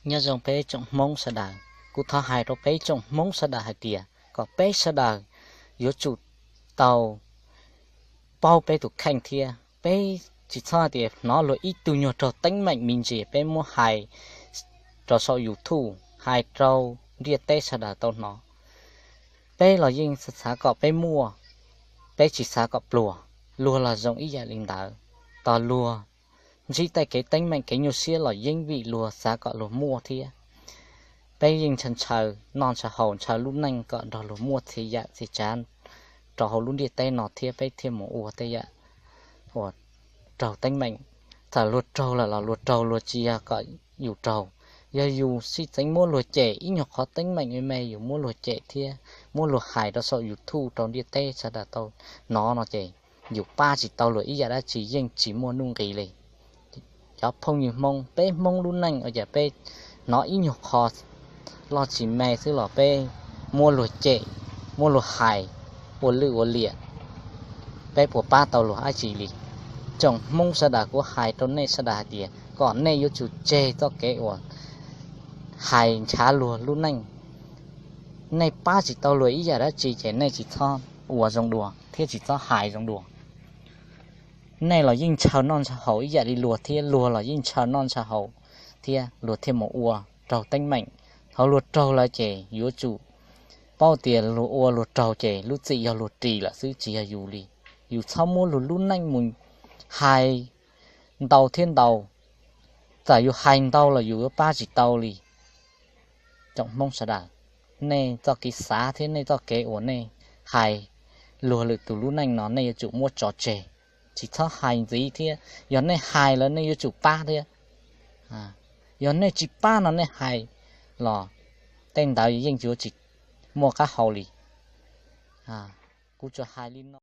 Nyob zoo peb tsoom Hmoob sawv daws, kuv thov hais rau peb tsoom Hmoob sawv daws hais tias kom peb sawv daws yuav tsum tau paub peb tus kheej thiab peb tsis txhob hais tias hnov luag ib tug nyuag raug teeb meem me ntsis peb muab hais rau saum YouTube hais rau ntiaj teb sawv daws tau hnov. Peb los yeej xav kom peb muaj, peb tsis xav kom pluag. Luag los zoo ib yam li ntawd, tos luag ntsib tej kev teeb meem kev nyuaj siab los yeej vim luag xav kom luag muaj thiab. Peb yeej ntshaw ntshaw noj ntshaw haus ntshaw lub neej kom nrog luag muaj txhia yam txhia tsav rau hauv lub ntiaj teb no thiab peb thiaj mus ua tej yam uas raug teeb meem. Txawm luag raug lawm los luag raug luag tsis yog kom yus raug, yog yus sib txeev muab luag cem ib nyuag qhov teeb meem me me yus muab luag cem thiab muab luag hais rau saum YouTube rau ntiaj teb sawv daws tau hnov no ces yus pab tsis tau luag ib yam dab tsi yeej tsis muaj nuj nqis li. Cov phooj ywg Hmoob, peb Hmoob lub neej ua cas peb hnov ib nyuag qho loj tsis me xwb los peb muab luag cem, muab luag hais ua lwj ua liam, peb puas pab tau luag dab tsi li? Tsoom Hmoob sawv daws, kuv hais rau nej sawv daws hais tias kom nej yuav tsum tseg txoj kev uas hais nchav luag lub neej. Nej pab tsis tau luag ib yam dab tsi ces nej tsis txhob ua zoo dua thiab tsis txhob hais zoo dua. Nej los yeej ntshaw noj ntshaw haus ib yam li luag thiab luag los yeej ntshaw noj ntshaw haus thiab luag thiaj mus ua raug teeb meem. Thaum luag raug lawm ces yuav tsum paub tias luag ua luag raug ces lub txim yog luag ris lawm xwb tsis yog yus li. Yus txhob muab luag lub neej mus hais ntau thiab ntau, txawm yus hais ntau los yus yuav pab tsis tau li. Tsoom Hmoob sawv daws, nej txoj kev xav thiab nej txoj kev uas nej hais luag lwm tus lub neej no nej yuav tsum muab tso tseg, tsis txhob hais ntxiv thiab. Yog nej hais lawm nej yuav tsum pab thiab. Yog nej tsis pab no nej hais los tej ntawd yeej yuav tsis muaj qab hau li. Kuv tsuas hais li no.